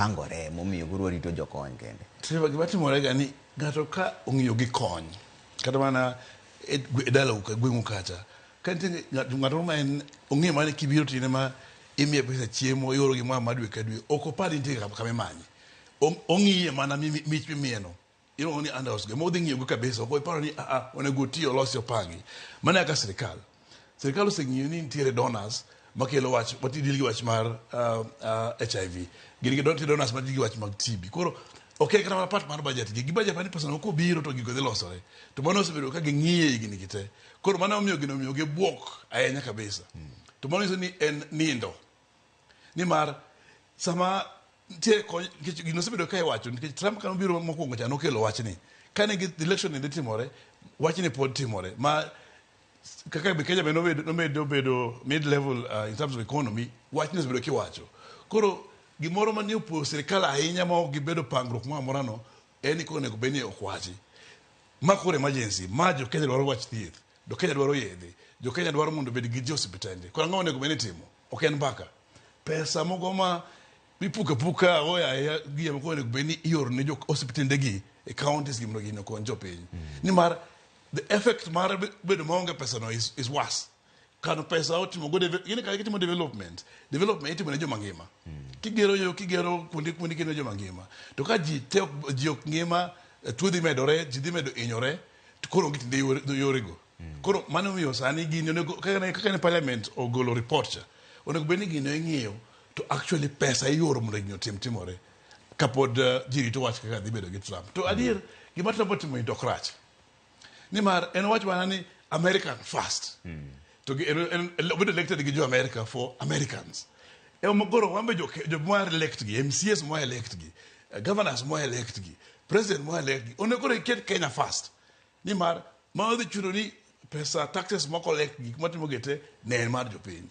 Pangore momiyo koro warito jokony kende. Trevor, gima timore ga ni ng'ato ka ong'iyo gi kony kata mana e dalau ka gweng'u kacha ka nitie ng'ato moro ma en ong'eyo mana ni kibiro to in ema imiye pesa chiemo ioro gimoro amora dwe ka dwe ok opar ni nitie kama imanye. Ong'iye mana mich mimiyeno iluongo ni handouts go ema odhi ng'iyogo kabisa ok oparo ni aa onego oti olosi opangi. Mano e kaka sirikal. Sirikal oseng'iyo ni nitiere donors makelo wach mati deal gi wach mar HIV. Gin gi nitie donors ma deal gi wach mag TB. Koro ok en kata mana part mar budget gi. Gi budget ni pesa no kobiro to gigo dhi losore. To mano osebedo ka ging'iye higni gi te. Koro mano omiyo gino omiyo gi buok ahinya kabisa. To mano nyiso ni en nindo. Nimar sama nitie kony nikech gino osebedo ka iwacho nikech Trump kane obiro mokwongo cha nokelo wachni. Kane election ni dhi timore, wachni pod timore. Ma kaka be Kenya be nomedo bedo mid level in terms of economy, wachni osebedo kiwacho. Koro gimoro mane opoyo sirikal ahinya ma ok gibedo pangruok moro amora no en ni koro onego bed ni ok wachi. Ma koro emergency, ma jo Kenya dwaro wach thieth, jo Kenya dwaro yedhe, jo Kenya dwaro mondo obed gi ji osiptende. Koro ang'o onego bed ni itimo? Ok en mbaka. Pesa mogo ma ipuko apuka oya gi ema koro onego bed ni ioro ne jo osiptende gi e counties gi mondo gini okony jopiny. Nimar the effect mar bedo maonge pesa no is worse. Kano pesa otimo go gini ka itimo development, development itimo ne joma ngima. Kigero yo, kigero kuonde kuonde kigero joma ngima. To ka ji te ok, ji ok ngima, tuo dhi medore, ji dhi medo hinyore, to koro onge tiende yorego. Koro mano omiyo sani gini onego kaka ne parliament ogolo report cha, onego bed ni gino ing'iyo to actually pesa ioro mondo gini otim timore kapod ji rito wach kaka dhi bedo gi Trump. To adier gima Trump otimo ni to ok rach. Nimar en owacho mana ni American first. To en obedo elected gi jo America for Americans. Ema koro wan be jo mwa elect gi, MCAs mwa elect gi, governors mwa elect gi, president mwa elect gi. Onego koro iket Kenya first. Nimar mano dhi chuno ni pesa taxes moko elect gik matimo gi te ne en mar jopiny.